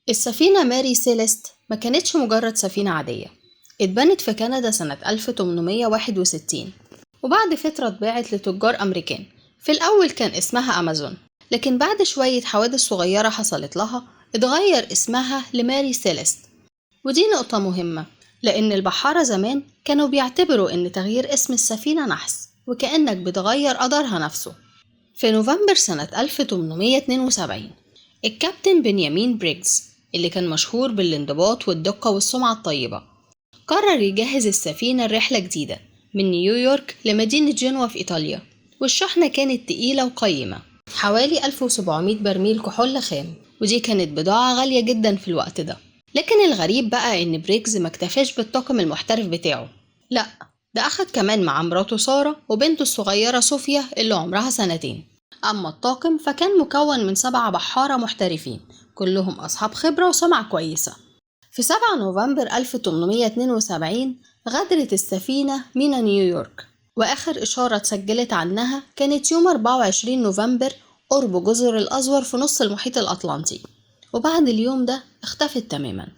السفينة ماري سيليست ما كانتش مجرد سفينة عادية. اتبنت في كندا سنة 1861، وبعد فترة اتباعت لتجار أمريكان. في الأول كان اسمها أمازون، لكن بعد شوية حوادث صغيرة حصلت لها اتغير اسمها لماري سيليست. ودي نقطة مهمة، لأن البحارة زمان كانوا بيعتبروا إن تغيير اسم السفينة نحس، وكأنك بتغير قدرها نفسه. في نوفمبر سنة 1872 الكابتن بنيامين بريجز، اللي كان مشهور بالانضباط والدقة والسمعة الطيبة، قرر يجهز السفينة لرحلة جديدة من نيويورك لمدينة جنوة في إيطاليا. والشحنة كانت تقيلة وقيمة، حوالي 1700 برميل كحول خام، ودي كانت بضاعة غالية جدا في الوقت ده. لكن الغريب بقى إن بريجز ما اكتفاش بالطاقم المحترف بتاعه، لا ده أخد كمان مع مراته سارة وبنته الصغيرة صوفيا اللي عمرها سنتين. أما الطاقم فكان مكون من 7 بحارة محترفين، كلهم أصحاب خبرة وسمعة كويسة. في 7 نوفمبر 1872 غادرت السفينة مينا نيويورك، وآخر إشارة اتسجلت عنها كانت يوم 24 نوفمبر قرب جزر الأزور في نص المحيط الأطلنطي، وبعد اليوم ده اختفت تماما.